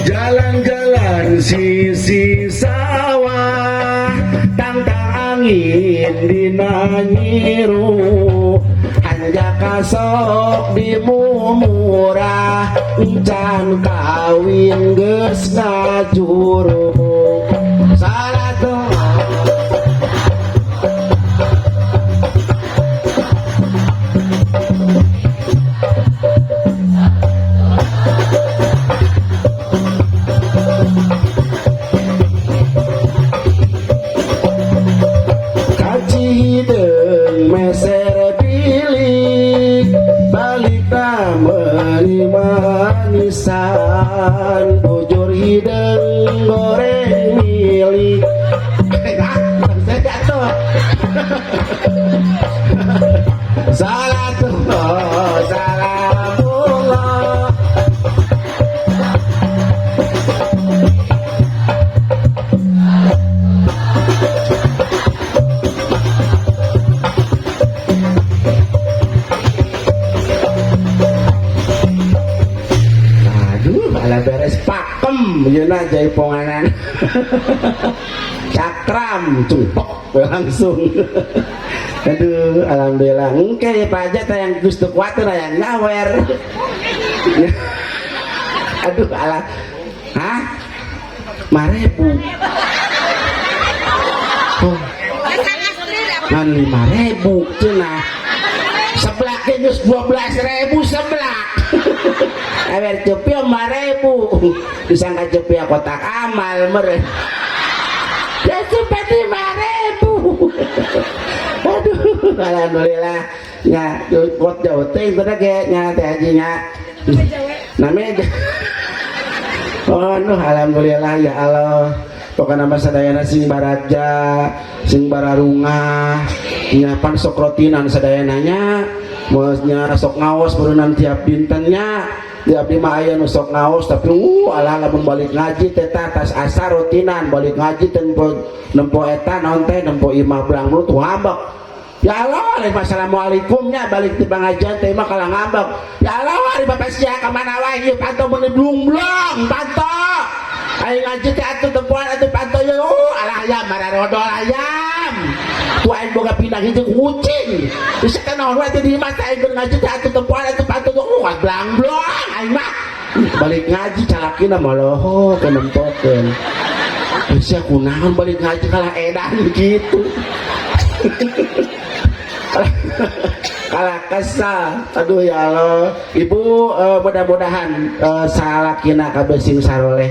Jalan-jalan sisi sawah, tangtang angin dina nyiru, hanjakal sok dimumurah, encan kawin geus ngajuru. Salatullah. Ka Cihideung meser bilik, balikna meuli manisan, bujur hideung goreng milik. Saya jatuh. Salatullah, salamullah. Aduh, ala beres pakem yeuna jaiponganan. Cakram cungpok langsung. Aduh, alhamdulillah. Engke ya Pak Haji teh yang geus teu kuat teh yang nyawer. Aduh, alah. Hah? 5.000. Oh. Ngan 5.000 cenah. Seblak geus 12.000 seblak. Awer cepia 5.000. Disangka cepia kotak amal meureun. Ya cepet 5.000. Aduh, alhamdulillah. Nya kuat jauh teh teh ge nya teh haji nya. Namanya. Oh, aduh, alhamdulillah ya Allah. Pokokna mah sadayana sing baraja, sing bararungah, nya pan sok rotinan sadayana nya. Nya sok ngaos berenang tiap dintennya. Di abdi mah aya nu sok ngaos tapi alah lamun balik ngaji teh tas asar rutinan balik ngaji teh nempo eta naon teh nempo imah belang tuh ngambek. Ya Allah, ari assalamualaikum nya balik ti pangajian teh mah kalah ngambek. Ya Allah, ari bapak sia ka mana wae ieu panto meuni blung-blung panto. Aing ngaji teh atuh tempoan atuh panto ye. Oh, alah ayam mararodol ayam. Tu aing boga pindah hiji kucing. Geus teh naon wae teh di imah teh aing ngaji teh atuh tempoan atuh panto. Oh, blang-blong aing mah. Balik ngaji calakina maloho kenempokeun. Geus sia kunaon balik ngaji kalah edan gitu. Kalah kesal. Aduh ya Allah. Ibu mudah-mudahan salakina kabeh sing saroleh.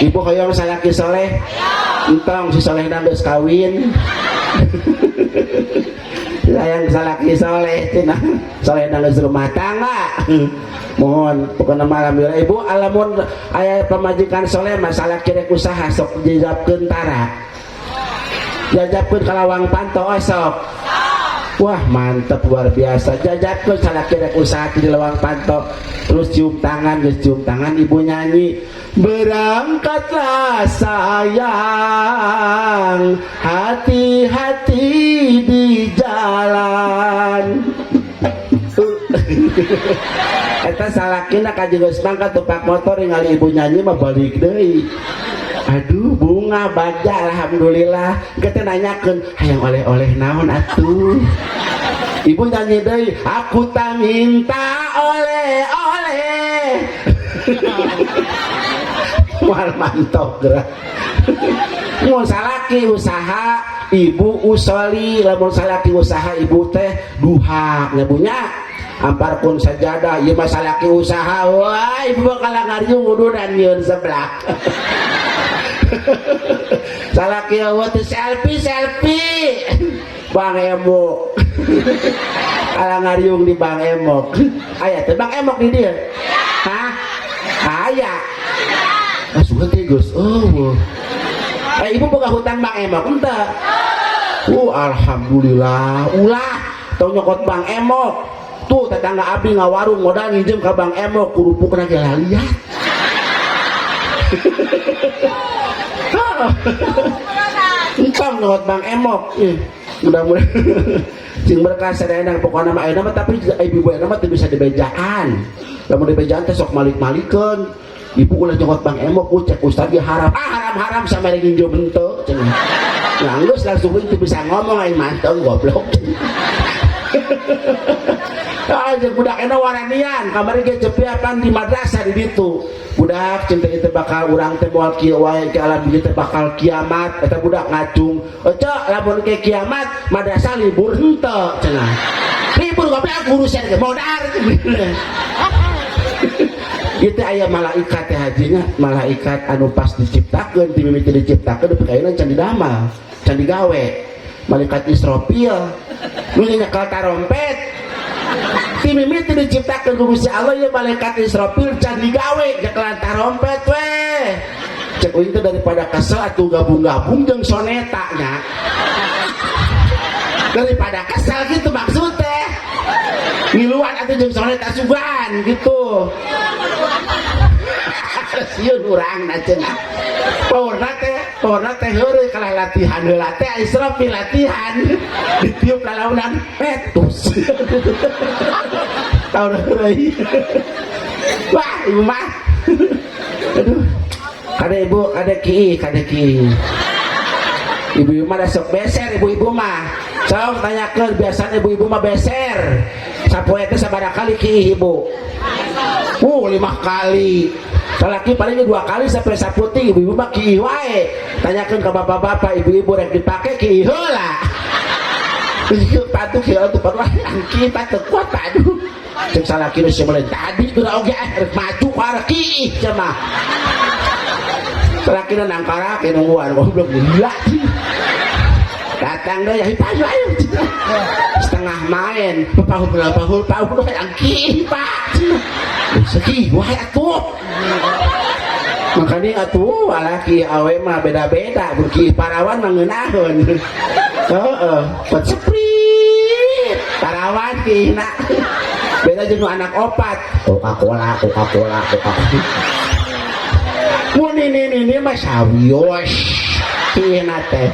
Ibu hoyong salaki soleh? Entong si solehna geus kawin. Sayang salaki soleh cenah. Solehna geus rumah tangga. Mohon pokona mah alhamdulillah ibu alamun aya pamajikan soleh mah salaki rek usaha sok jajabkeun tara. Jajabkeun ka lawang panto osok. Wah mantep luar biasa. Jajabkeun salaki rek usaha di lawang panto. Terus cium tangan, geus cium tangan ibu nyanyi. Berangkatlah sayang, hati-hati di jalan. Eta salakina ka geus mangkat tumpak motor ningali ibu nyanyi mah balik deui. Aduh bunga baja alhamdulillah. Kita nanyakeun hayang oleh-oleh naon atuh. Ibu nyanyi deui, aku tak minta oleh-oleh. Moal mantok geura. Mun salaki usaha ibu usoli, lamun salaki usaha ibu teh duha nya bunya. Ampar pun sajadah ieu mah salaki usaha, wah ibu bakal ngariung udunan nyieun seblak. Salaki eueuh teh selfie selfie. Bang Emok. Ala ngariung di Bang Emok. Aya teh Bang Emok di dieu? Hah? Aya. Ah sugan teh geus eueuh. Ibu boga hutang Bang Emok henteu? Alhamdulillah. Ulah tong nyokot Bang Emok. Tuh tetangga abdi ngawarung modal nginjem ka Bang Emok kerupukna ge laliat. Entong nyokot Bang Emok. Ih, mudah-mudahan sing berkah sadayana pokona mah ayeuna mah, tapi ibu-ibu ayeuna mah teu bisa dibejaan. Lamun dibejaan teh sok malik-malikeun. Ibu ulah nyokot Bang Emok, ku cek ustad ge haram. Ah, haram-haram sampe nginjem henteu cenah. Nah, geus langsung teu bisa ngomong aing manteng goblok. Ah, jeung budak ena waranian kamari ge cepiapan di madrasah di ditu. Budak cinta itu bakal urang teh moal kieu wae ke alam ieu teh bakal kiamat. Eta budak ngacung. Ece lamun ke kiamat madrasah libur henteu cenah. Libur goblok guru sia ge modar. Itu aya malaikat teh hajinya, malaikat anu pas diciptakeun, ti mimiti diciptakeun nepi ka ayeuna can didamal, can digawe. Malaikat Israfil nu nyekel tarompet. Ti mimiti diciptakeun ku Gusti Allah ieu malaikat Israfil can digawe nyekelan tarompet we. Cek uing teh daripada kesel atuh gabung-gabung jeung soneta nya. Daripada kesel gitu maksud teh. Ngiluan atuh jeung soneta sugan gitu. Sieun urang na cenah. Powerna teh heureuy kalah latihan heula teh Israfil latihan. Ditiup lalaunan petus. Tahun heureuy. Wah, ibu mah. Aduh. Kade ibu, kade ki, kade ki. Ibu-ibu mah sok beser ibu-ibu mah. Sok tanyakeun biasanya ibu-ibu mah beser. Sapoe teh sabaraha kali ki ibu? 5 kali. Salaki paling 2 kali sampai saputing ibu-ibu mah ki wae. Tanyakeun ka bapak-bapak, ibu-ibu rek dipake ki heula. Ieu patuh ki atuh patuh ki teh kuat aduh. Cek salaki nu sebelah tadi geura oge rek maju ka arah ki cenah. Salaki nu nangkara ke nungguan goblok gila. Datang deh ya ayo ayo. Setengah main, pahul pahul pahul yang ki pak. Seki wae atuh. Makanya atuh alaki awe mah beda-beda, burki parawan mah ngeunaheun. Heeh, pot seprit. Parawan kihna. Beda jeung anak opat. Coca-Cola, Coca-Cola, Coca-Cola. Mun ini mah sawios kihna teh.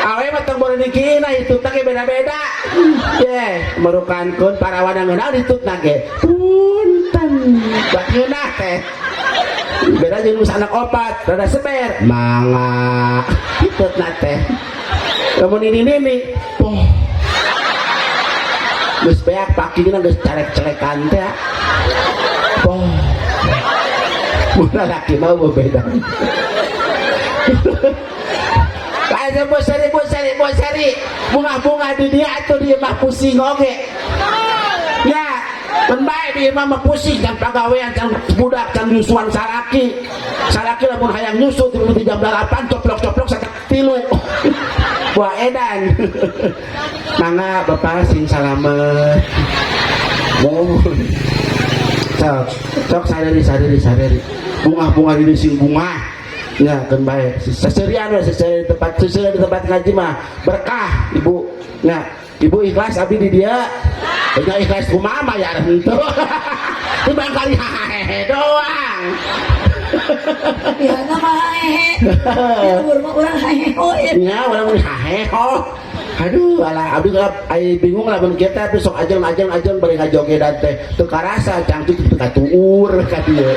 Awe mah tong boleh dikina itu teh beda-beda. Ye, merukankeun parawan ngeunah ditutna ge. Punten. Bak ngeunah teh. Beda jeung anak opat, rada seber. Mangga ditutna teh. Lamun ini ini poh. Geus beak pakingna geus carek-cerekan teh. Poh. Mun lalaki mah beda. Aja bosari bosari bosari bunga-bunga di dia atuh di mah pusing oge. Ya, mun bae di imah mah pusing can pagawean can budak can nyusuan salaki. Salaki lamun hayang nyusu ti jam 8 coplok-coplok satak tilu. Wah edan. Mangga bapak sing salamet. Mohon. Sok, sok sadari sadari sadari. Bunga-bunga di sing bunga. Ya, kan baik. Seserian we, seserian di tempat, seserian di tempat ngaji mah berkah, Ibu. Ya, Ibu ikhlas abdi di dia. Ya ikhlas kumaha mah ya henteu. Itu bang kali hahehe doang. Ya nama hahehe. Ya urang mah urang haheho ya. Ya, urang mah haheho. Aduh, alah abdi kalau ai bingung lah mun kieu teh sok ajeng-ajeng ajeng bari ngajogedan teh teu karasa cangcut teu katuur ka dieu.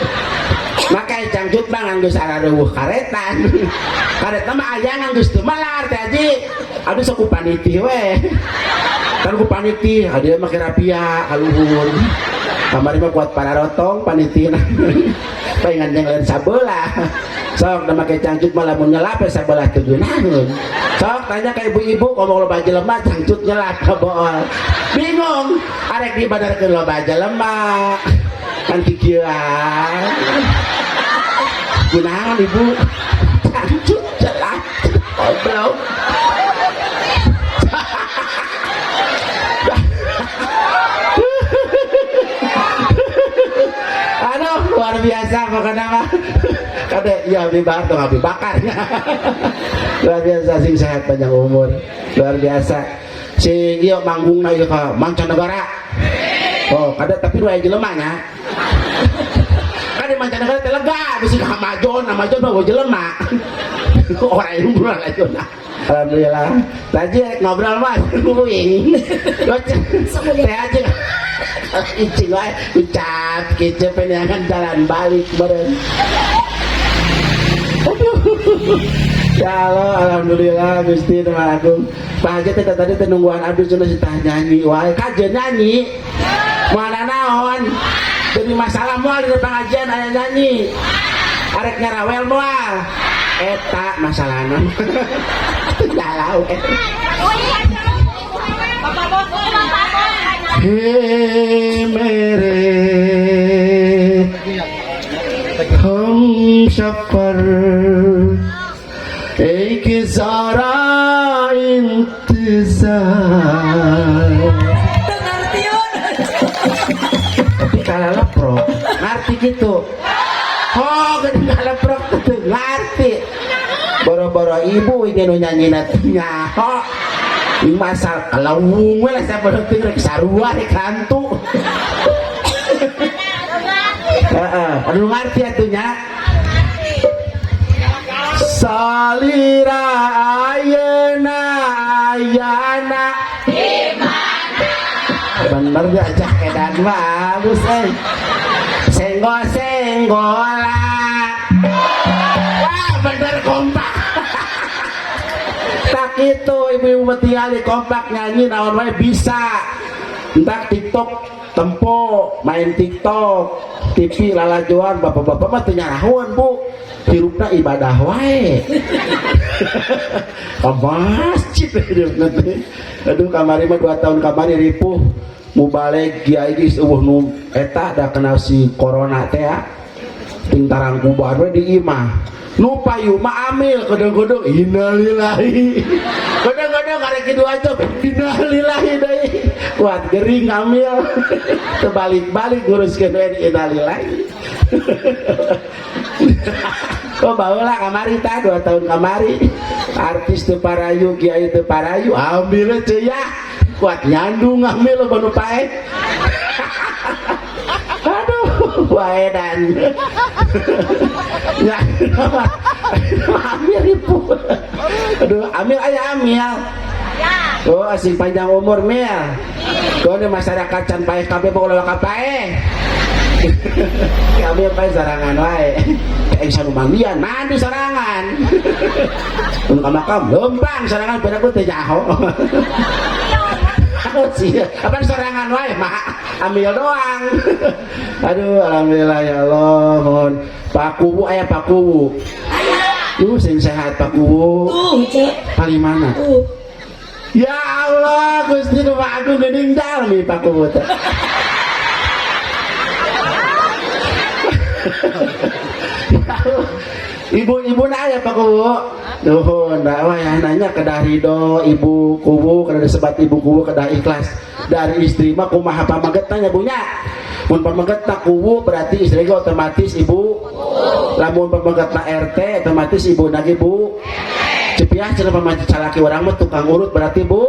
Maka cangcut mah nganggo sarareuweuh karetan. Karetna mah aya nganggo teu melar teh haji. Abdi sok ku panitih we. Kan ku panitih, hadiah mah rapia kaluhur. Kamari mah kuat pararotong panitihna. Paingan jeung lain sabelah. Sok da make cangcut mah lamun nyelap sabelah teu geunaheun. Sok tanya ka ibu-ibu ngomong loba jelema cangcut nyelap ka bool. Bingung, arek dibadarkeun loba jelema. Kan kikieuan. Kunaon ibu? Cangcut jelap. Goblok. Aduh, luar biasa pokoknya mah. Kade ya abdi bakar tuh abdi bakarnya. Luar biasa, sing sehat, panjang umur. Luar biasa. Sing ieu manggungna ieu ka mancanegara. Oh, kada, tapi nu aya jelema nya. Kan di mancanegara teh lega, bisi ka Amazon, Amazon mah jelema. Orang yang bulan aja. Alhamdulillah. Tadi ngobrol mah uing. Teh aja. Icing wae ucap kieu peneangan jalan balik meureun. Aduh. Ya Allah, alhamdulillah Gusti nu Agung. Pak Haji teh tadi teh nungguan abdi cenah si tah nyanyi wae. Kajeun nyanyi. Moal naon? Jadi masalah moal di pengajian aya nyanyi. Arek ngarawel moal. Eta masalahna. Galau eh. हे मेरे हम सफर, एक जरा इंतजार. Teu ngartieun. Tapi kalau leprok ngerti gitu. Oh, gede leprok tuh ngerti. Boro-boro ibu ini nu nyanyi nyaho. Ini masal kalau we lah saya penting rek sarua rek hantu. Heeh, aduh, ngerti atuh nya. Salira ayeuna ayana. Bener diajak edan mah halus eh. Senggol senggola. Wah, bener kompak. Tak itu ibu-ibu tinggal kompak nyanyi naon wae bisa. Entah TikTok tempo main TikTok TV lalajoan, bapak-bapak mah teu nyarahoan, Bu, hirupna ibadah wae ke masjid hirupna teh. Aduh, kamari mah 2 tahun kamari ripuh mubalig, kiai geus euweuh nu eta da kena si corona teh ya. Ting tarangkuban we di imah, nu payu mah amil kedeng-kedeng innalillahi, kadang-kadang karek kitu aja innalillahi deui, kuat gering amil terbalik-balik nguruskeun we innalillahi. Oh, baheula kamari tah 2 tahun kamari artis teu parayu, kiai teu parayu, ambil ya kuat nyandung ambil loba nu paeh. Aduh, wae dan ya amil ribu. Aduh, amil aya amil. Oh, asing panjang umur mil. Kau ini masyarakat can paeh kabeh, pokoknya ka paeh. Kami paeh sarangan wae. Kayak sanu mandian, mandi sorangan. Mun ka makam lempang sorangan, pada aku teu nyaho. Sih, apa sorangan wae mah ambil doang. Aduh, alhamdulillah ya Allah, mohon Pak Kuwu, aya Pak Kuwu. Sing sehat Pak Kuwu. Tuh, Cek. Paling mana? Tuh. Ya Allah, Gusti nu Maha Agung, geuning jalmi Pak Kuwu teh. Ya Allah. Ibu-ibu na aya Pak Kuwu. Nuhun, da wah ya nanya kedah ridho ibu kuwu, kedah disebat ibu kuwu kedah ikhlas. Dari istri mah kumaha pamegetna nya bunya. Mun pamegetna kuwu berarti istri ge otomatis ibu. Lamun pamegetna RT otomatis ibu nagi bu. Cepiah cenah pamajikan salaki urang mah tukang urut berarti bu.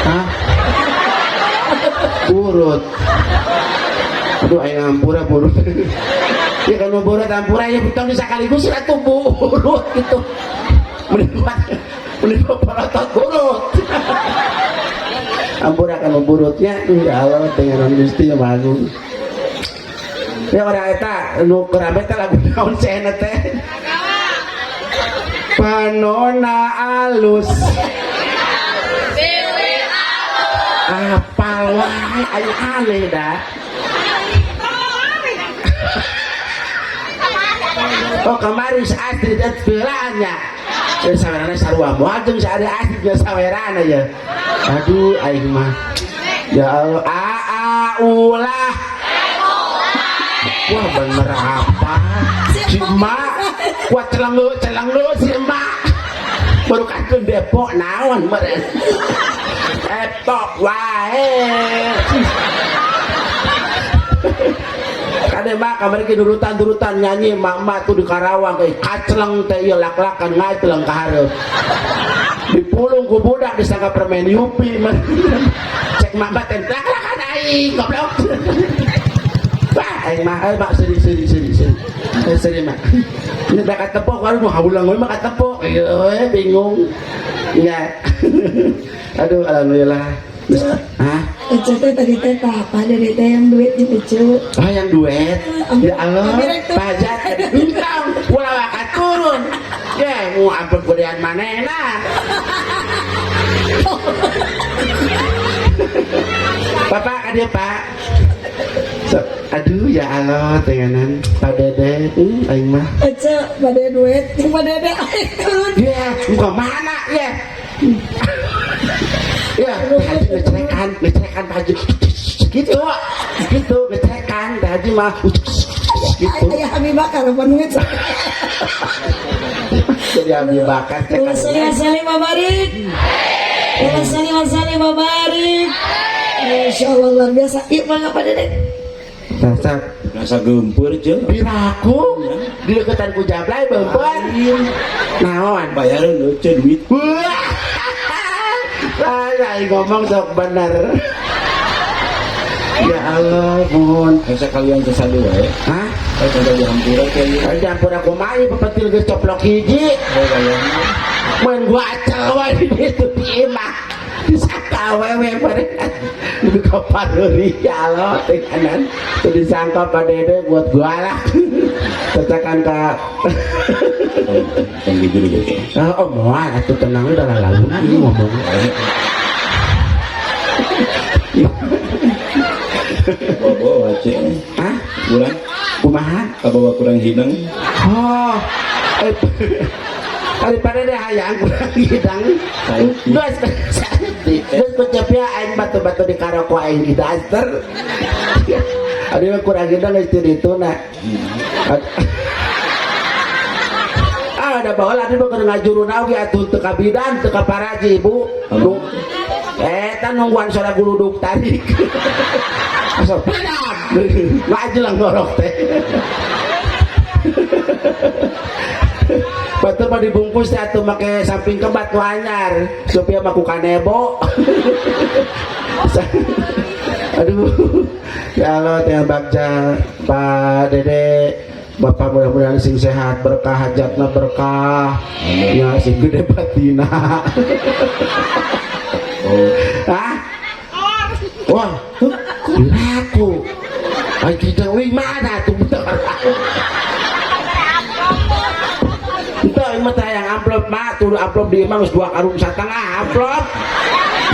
Hah? Urut. Aduh, aing ngampura burut. Ya kan burut ampura ya tong sekaligus atuh bu urut gitu. Mending mending polotot burut. Ampura kan burutnya, ya Allah dengan Gusti yang Maha Agung. Ya orang eta nu keur teh lagu naon cenah teh? Panona alus. Apal wae ayo aneh dah. Oh, kemarin si Astrid et belaannya. Ya sawerana sarua moal jeung si Ade Astrid nya sawerana ya. Aduh, aing mah. Ya Allah, a a ulah. Wah, bener apa? Si emak kuat celengge celengge si emak. Baru kakeun Depok naon meureun. Etok wae. Kade mak kamari ge nurutan-nurutan nyanyi mak-mak tuh di Karawang euy kacleng teh ieu lak-lakan ngacleng ka hareup. Dipulung ku budak disangka permen Yupi mah. Cek mak-mak teh lak-lakan aing goblok. Wah, aing mah euy mak sedih sedih sedih sedih. Eh sedih mak. Ini dah katepok baru mau haulang we mah katepok. Ieu we bingung. Ya. Aduh alhamdulillah. Hah? Ece teh tadi teh apa dari teh yang duit di Ece. Oh yang duet. Ya Allah. Direktur. Pajak entong ulah wakat turun. Ya mau amplop gedean manehna. Bapak ka dieu Pak. So, aduh ya Allah tenganan Pak Dede, aing mah. Ece pada duit, jeung Pak Dede aing turun. Ya, muka mana ya? Ya, Pak Haji ngecerekan, ngecerekan Pak Haji. Gitu, gitu ngecerekan Pak Haji mah gitu. Ayah kami bakar apa duit. Jadi ambil bakar Allahumma sholli wa sallim wa barik. Allahumma sholli wa sallim wa barik. Masya Allah luar biasa. Yuk mangga Pak Dede. Dasar Rasa gempur je. piraku dileketan ku jablay beupeun. Naon? Bayaran lucu duit. Wah. Lah, ngomong sok bener. Ya Allah, mohon. Rasa kalian sesadu wae. Hah? Eh contoh di hampura kayak Kalau campur aku mai pepetil geus coplok hiji. Oh bayangin. Main gua acel wae di ditu di imah. Disangka awewe mereka. Lebih ke paruri ya Allah tekanan. Tuh disangka Pak Dede buat gua lah. Tertekan ka Kan gitu gitu. Oh, moal atuh tenang udah lalaunan ini ngomong. Bawa aja. Hah? Kurang. Kumaha? Kabawa kurang hidang. Oh, daripada dia hayang kurang hidang. Geus geus pecepnya aing batu-batu di karoko aing di daster. Aduh kurang hidang geus di ditu na. Ah, ada baheula atuh keur ngajuruna oge atuh teu ka bidan teu ka paraji ibu. Eta nungguan suara guluduk tarik. Asal pedam. Ngajelang ngorok teh. Batur mah dibungkus teh atuh make samping kebat nu anyar supaya mah ku kanebo. Aduh. Ya Allah teh bagja Pak Dede Bapak mudah-mudahan sing sehat berkah hajatna berkah. Ya sing gede batina. Oh. Hah? Wah, aku. Ay kita wih mana tuh bentar. Entah ini mah yang amplop mah tuh amplop di imah geus 2 karung satengah amplop.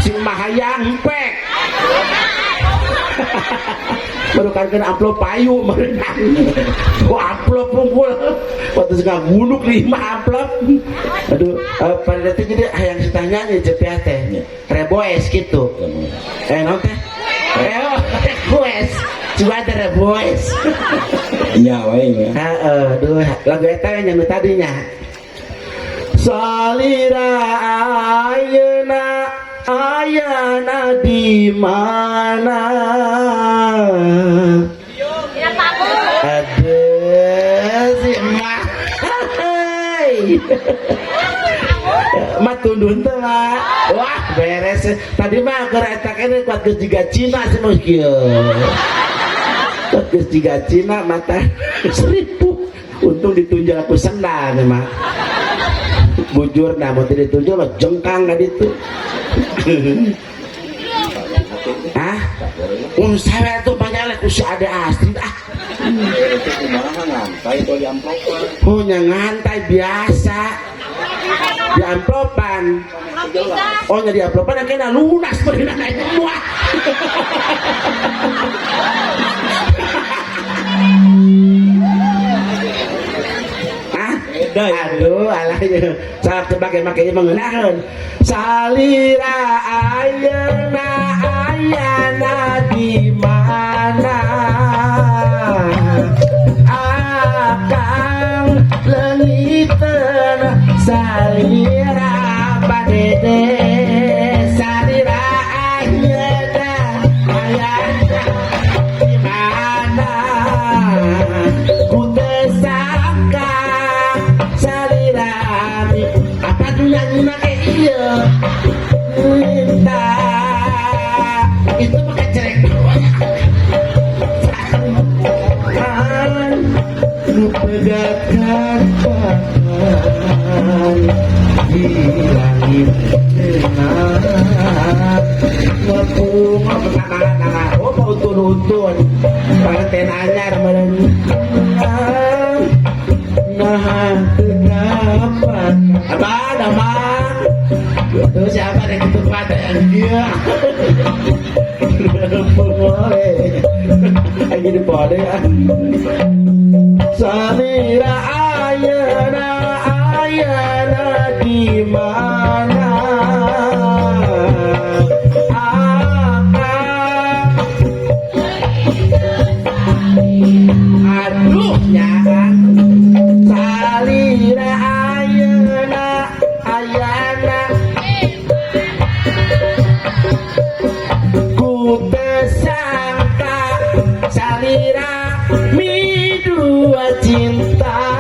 Sing mahayang empek. Baru kan kena amplop payu merenang. Oh amplop pungkul. Waktu sekarang gunuk 5 amplop. Aduh, pada detik jadi hayang ditanya nih JPA teh. Reboes gitu. Non teh? Reboes. Coba ada reboes. Nya wae nya. Heeh, aduh, lagu eta yang tadinya. Salira ayeuna ayana di mana? Ada si emak. Mak tundun teh mak. Wah beres. Tadi mah keur eta kene kuat geus jiga Cina sih mah kieu. Kuat geus jiga Cina mata 1000. Untung ditunjal aku sendal nih mak. Bujur nah mau tidak ditunjal mah jengkang ka ditu. Hah? Un sawe tuh banyak ku si Ade Astrid ah. Oh nya ngantai biasa. Di amplopan. Oh nya di amplopan akhirnya lunas berenang naik semua. Hah? Aduh, alah ya. Salah tebak ya makanya mengenakan. Salira ayeuna ayana di mana? Akang leungiteun salira padede salira ayeuna ayana di mana? Laguna kayak iya. Cinta itu pakai cerek doang. Pegatkan di langit ngepung oh mau utun-utun pengantin anyar badan. Nah, kenapa apa nama tuh siapa yang ketupat yang dia boleh lagi di pode ya. Salira ayana ayana di mana akan aduh nyahan. Salira ayana ayana ku tersangka salira midua cinta.